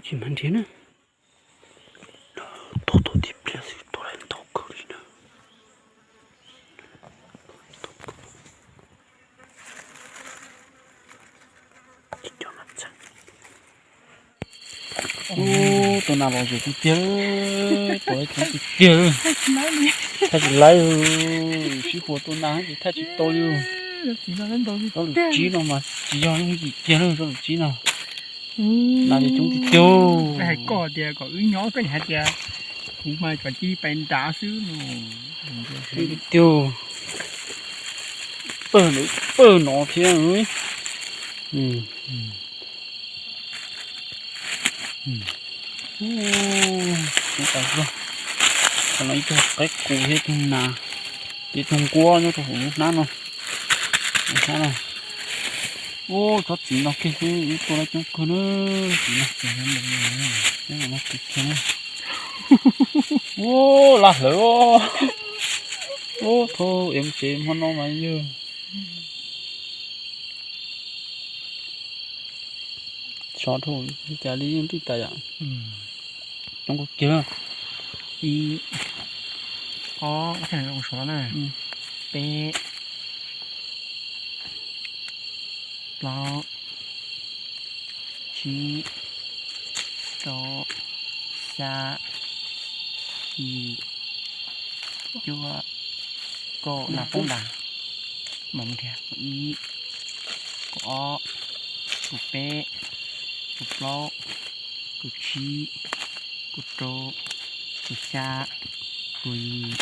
Tsis mag nrhiav na. Tuaj tuaj tib pliag xwb tuaj lawm ntau kawg li na. Ub, tus nas los zem tiag tiag, tus lawv coob tiag tiag, thaj tsis laib, sib puas tus nas ces thaj tsis tau li. Cov lus tsib no mas tsis yog yooj yim kiag li, cov lus tsib no. Nas ces coob tiag tiag. Hais koj tias kom wb nyob koj hais tias kuv mas kom cia li pais nrad xwb no. Coob tiag tiag. Pawg lawv pawg no thiab. Qhov no ib tug qaib qus thiab ib tug nas, ib tug nquab nyob rau hauv lub hnab no. Lub hnab no. Ub, tsob txiv no kiag xwb ib tuaj lawv coob kawg na. Txiv no, txiv no no kiag na. Ub, laj hlawv. Ub, thaum ev tsev hmo no mas yog sov dhau li cas li yeej ntuj tas yom. Coob kawg kiag. Ib, ob, sov na. Peb, plaub, tsib, rau, xya, yim, cuaj, kaum, nas poob nrad. Mam mus nrhiav, kaum ib, kaum ob, kaum peb, kaum plaub, kaum tsib, kaum rau, kaum xya, kaum yim,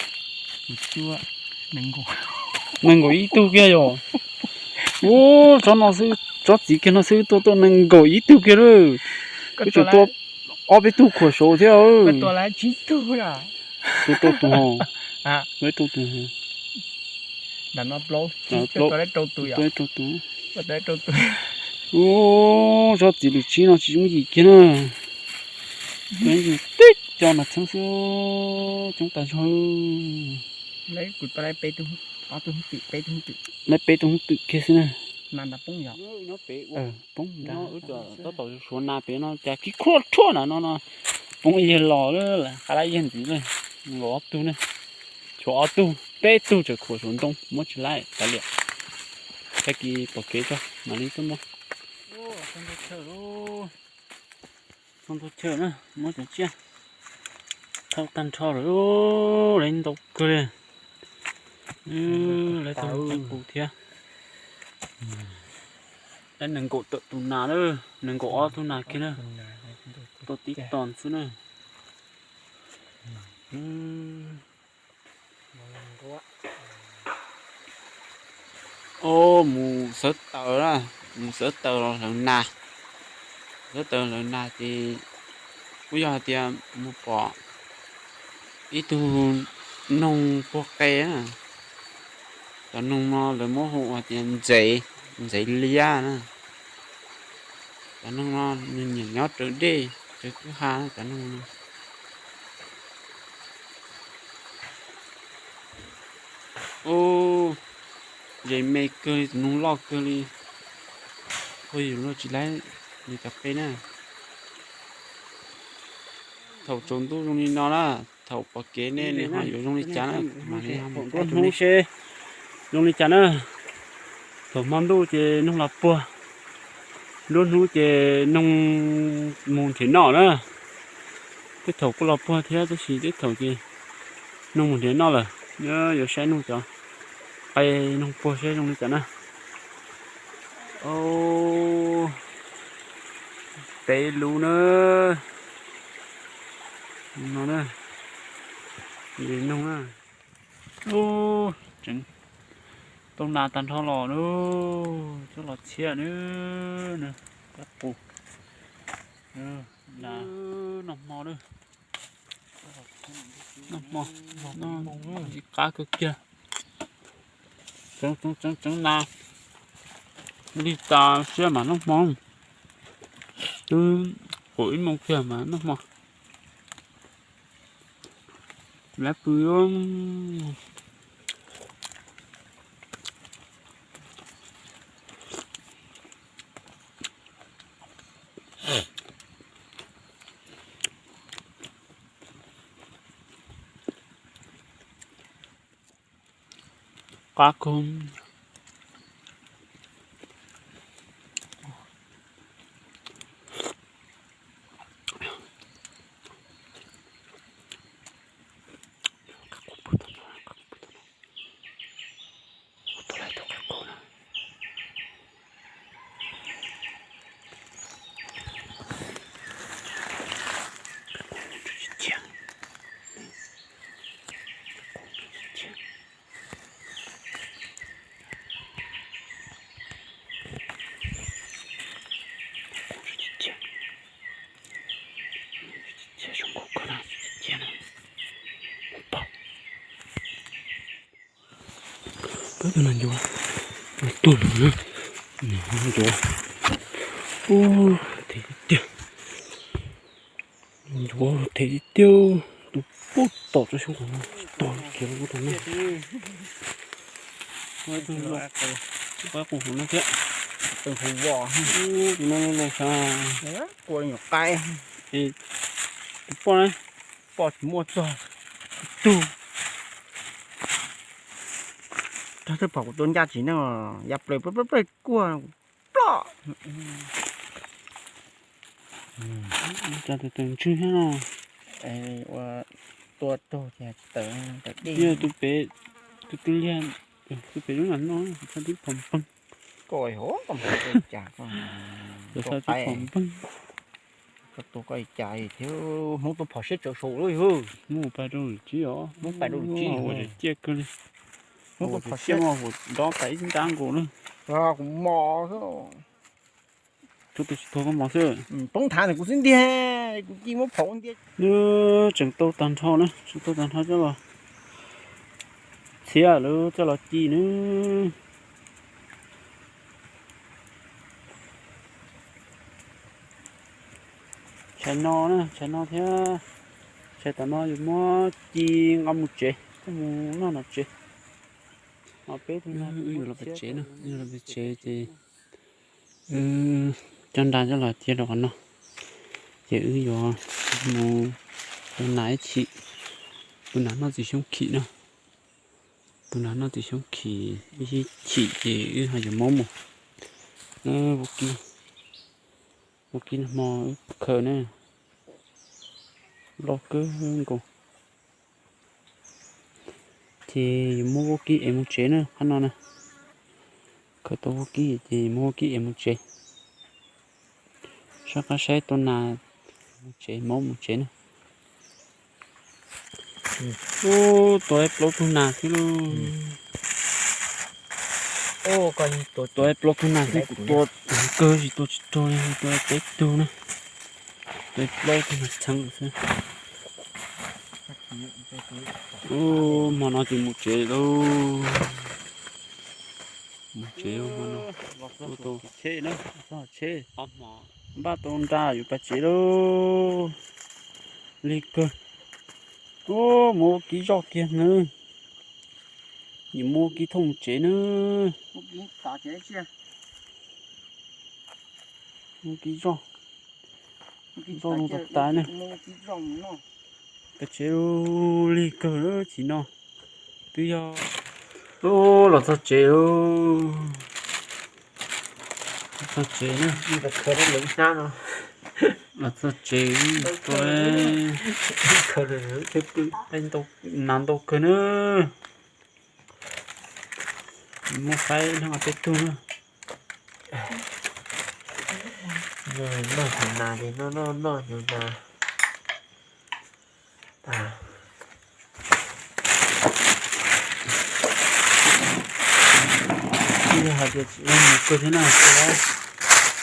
kaum cuaj, nees nkaum. Nees nkaum ib tug kiag yom. Ub, tsob no xwb, tsob txiv kiag no xwb tuaj tuaj nees nkaum ib tug kiag lawm. Wb tsum tua ob peb tug khuam saud thiab. Tua rau tus, tua rau tus. Ub, tsob txiv lus tsib no tsis yooj yim kiag na. Tib co nas txheeb xwb, coob tas zog. Lawv peb tug hoob twm kiag xwb na. Poob nrad, tab tom suav nas pem no cas kib khuab rhuaj na no no. Poob ib yag los lawm, qab lab yag ntxiv lawm. Nkaus ob tug na, tshuav ob tug, peb tug tseem khuam saum ntoo muab tsis laib tas li. Tag kis pom kev tso mam li tuaj muab. Txog ntua chaw na, muab cov tsiaj thauj tag nrho lawm, lawv ntau kawg li. Lawv tau cov qus thiab. Lawv nees nkaum tawm tus nas lawm, nees nkaum ob tug nas kiag na. Tuaj tib tog xwb na. Au, mus xawv taws na, mus xawv taws los hlawv nas. Xawv taws hlawv nas ces kuj yog hais tias mus pom ib tug noog puag qe na. Cov noog no lawv muab hu hais tias ntxev, ntxev liab na. Cov noog no nws nyiam nyob raws dej raws kwj ha na cov noog no. Ub, ze me kawg li, tus noog loj kawg li. Ua yus luag tsis laib nws cov qe na. Thaum tsaus ntuj zoo li no na, thaum pom kev nej nws ho yuav zoo li cas na, mam li ho mus nruab hnub seb zoo li cas na. Thaum hmo ntuj ces noog los puag, nruab hnub ces noog mus nrhiav noj na. Tej thaum kuj los puag thiab tab sis tej thaum ces noog mus nrhiav noj lawm. Yuav saib noog cov qe noog puag seb zoo li cas na. Peb lub na. No na, noog na. Ub, tseem tau nas tag nrho los na, coj los txhiab na, na, cov qus, nas, noj hmo na, noj hmo, noj qab kawg kiag. Tseev, tseev, tseev nas li tas siab mas noj hmo, twb kaum ib moos kiag mas noj hmo. Lawv pw pab kawg. Pab tus no ncuav, tuag lawm na. Ncuav, ub, them tiag tiag. Ncuav them tiag tiag, tus pub tom tsob xyoob qhuav no tsis tog kiag lub rau nej. Tus no los xyov, tus poj na, poj tsis muaj txog tug. Tag twb pom kuv tua ncaj tsis neej, ya plaws plaws plaws kuaj ploj. Cas tus twg ntswg thiab no. Ua tua raug ces tawm tawm dej. Yog tus pem, tus twg liag, tus pem lub nram no, txhaj tib phom npeeg. Koj hov, koj mus tua cas koj, tus txhaj tib phom npeeg. Koj tua koj li cas thiab, Hmoob tua phom siab tsawv saum lub yug. Hmoob pais rau lwm tsib os, Hmoob pais rau lwm tsib ua ciaj kawg li. Hmoob tua phom siab mos hauv nrov tas ib nrab nkaus na. Kuv mos xwb. Tsuav tus tsis tuag koj mos xwb. Poob thav ntawm kuv xwb ntiag, kuv ci muab phom ua ntiag. Nws tseem tau tag nrho na, tseem tau tag nrho coj los txhiab lawm coj los ci na. Tshais no na, tshais no thiab, tshais tom no yus muab ci nqa mus tsev, coj mus noj tom tsev. Wb yuav los pem tsev na, wb yuav los pem tsev ces wb coj nra coj los cia rau qhov no, ces wb yuav mus tu nas ib chim, tu nas noj txiv xyoob khim na. Tu nas noj txiv xyoob khim ib chim ces wb ho yuav muab mus. Vaub kib, vaub kib no hmo wb khaws na, loj kawg nkaus. Ces yuav muab vaub kib ev mus tsev na qhov no na. Khaws tau vaub kib ces muab vaub kib ev mus tsev. Soj qab saib tua nas mus tsev, muab mus tsev na. Ub, tua plaub tug nas xwb lauj. Tua plaub tug nas xwb, kuv tua kawg tsis tua tsis raug li, tua peb tug na. Tua plaub tug nas txheeb xwb. Ub, hmo no ces mus tsev lauj. Mus tsev hmo no. Npaj tau nra yuav pais tsev lauj. Lig kawg. Ub, muab vaub kib zoj kiag na. Yuav muab vaub kib thauj mus tsev na. Muab kib zoj, zoj zoo tas tas na. Pais tsev lig kawg lawm tsim no. Twb yog, ub, los txog tsev lauj. Los txog tsev na. Los txog tsev, tua nas ntau kawg na. Muab faib noj peb tug na. Noj xyov nas ces noj noj noj xyov nas. Yog hais tias tsis ua mus kawg thiab na,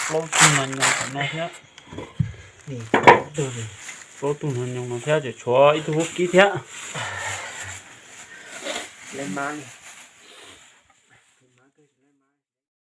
plaub tug no nyoos tom no thiab. Plaub tug no nyoos no thiab ces tshuav ib tug vaub kib thiab.